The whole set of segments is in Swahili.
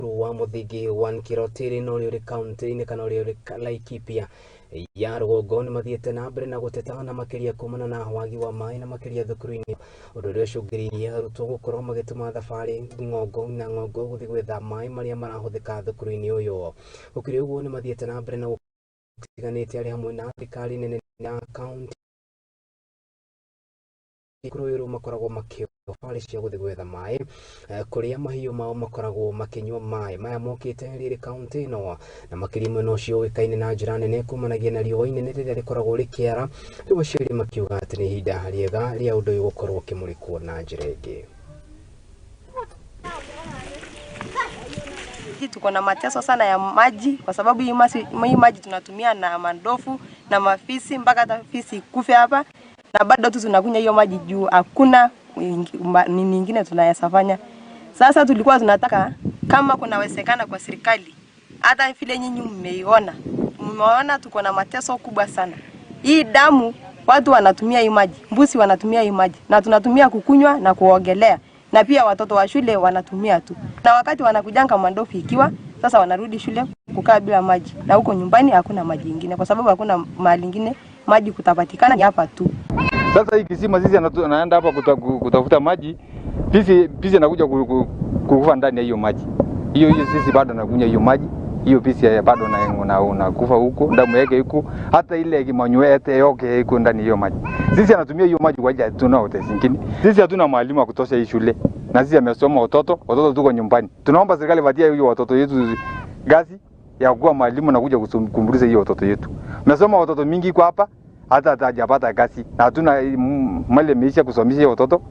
Wa mũthingi wa Nkirotiri na ũrĩa ũrĩ kaunti-inĩ kana ũrĩa ũrĩ Laikipia ya rũgongo nĩ mathiĩte na mbere na gũteta na makĩria kumana na wagi wa maĩ na makĩria thukuru-inĩ, ũndũ ũrĩa ũcũngĩrĩirie arutwo gũkorwo magĩtũma thabarĩ ng'ongo na ng'ongo gũthiĩ gwetha maĩ marĩa marahũthĩka thukuru-inĩ ũyũ. Gũkĩrĩ ũguo, nĩ mathiĩte na mbere na gũtiganĩte arĩ hamwe na thirikari nene ya kaunti thukuru ũyũ makoragwo makĩoya cia gũthiĩ gwetha maĩ kũrĩa mahiũ mao makoragwo makĩnyua maĩ maya mokĩte rĩrĩ kaunti ĩno, na makĩria mwena ũcio ũĩkaine na njĩra nene kumanagia na riũa inene rĩrĩa rĩkoragwo rĩkĩara. Rĩu aciari makiuga atĩ nĩ ihinda rĩega rĩa ũndũ ũyũ gũkorwo ũkĩmũrĩkwo na njĩra ĩngĩ. Tuko na mateso sana ya maji kwa sababu hii maji tunatumia na mandofu na mafisi mpaka hata fisi ikufe hapa, na bado tu tunakunywa hiyo maji juu hakuna nini nyingine tunaweza fanya. Sasa tulikuwa tunataka kama kunawezekana kwa serikali, hata vile nyinyi mmeona tuko na mateso kubwa sana. Hii damu watu wanatumia hii maji, mbuzi wanatumia hii maji, na tunatumia kukunywa na kuogelea, na pia watoto wa shule wanatumia tu. Na wakati wanakujanga mandofu ikiwa sasa wanarudi shule kukaa bila maji, na huko nyumbani hakuna maji ingine kwa sababu hakuna mahali ingine maji kutapatikana, ni hapa tu. Sasa hii kisima sisi anaenda hapa kutafuta maji, fisi anakuja kukufa ndani ya hiyo maji. Hiyo hiyo sisi bado nakunywa hiyo maji. Hiyo fisi ya bado na kufa huko, damu yake iko, hata ile kimanywe yote yote iko ndani hiyo maji. Sisi anatumia hiyo maji kwa ajili hatuna hoteli zingine. Sisi hatuna mwalimu wa kutosha hii shule. Na sisi amesoma watoto tuko nyumbani. Tunaomba serikali patie hiyo watoto yetu gazi ya kuwa mwalimu na kuja kumbuliza hiyo watoto yetu. Mesoma watoto mingi kwa hapa, hata hajapata kazi. Na hatuna mali imeisha kusomesha watoto.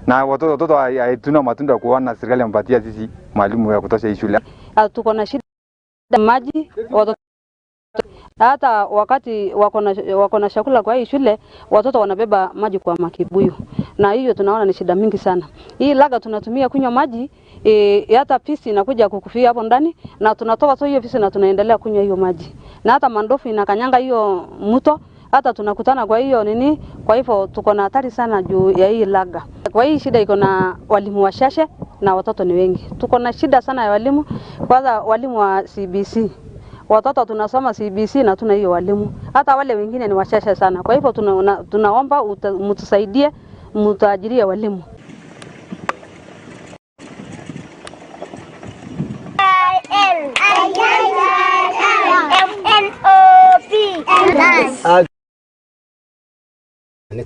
Na watoto hatuna matunda kuona serikali ampatia sisi mwalimu ya kutosha hii shule. Tuko na shida maji watoto, hata wakati wako na chakula kwa hii shule watoto wanabeba maji kwa makibuyu, na hiyo tunaona ni shida mingi sana. Hii laga tunatumia kunywa maji, hata fisi inakuja kukufia hapo ndani, na tunatoa tu hiyo fisi na tunaendelea kunywa hiyo maji, na hata mandofu inakanyanga hiyo mto, hata tunakutana kwa hiyo nini. Kwa hivyo tuko na hatari sana juu ya hii laga. Kwa hii shida iko na walimu wachache na watoto ni wengi. Tuko na shida sana ya walimu, kwanza walimu wa CBC. Watoto tunasoma CBC na tuna hiyo walimu. Hata wale wengine ni wachache sana. Kwa hivyo tunaomba mtusaidie, mtuajirie walimu. L I M N O P. Nĩ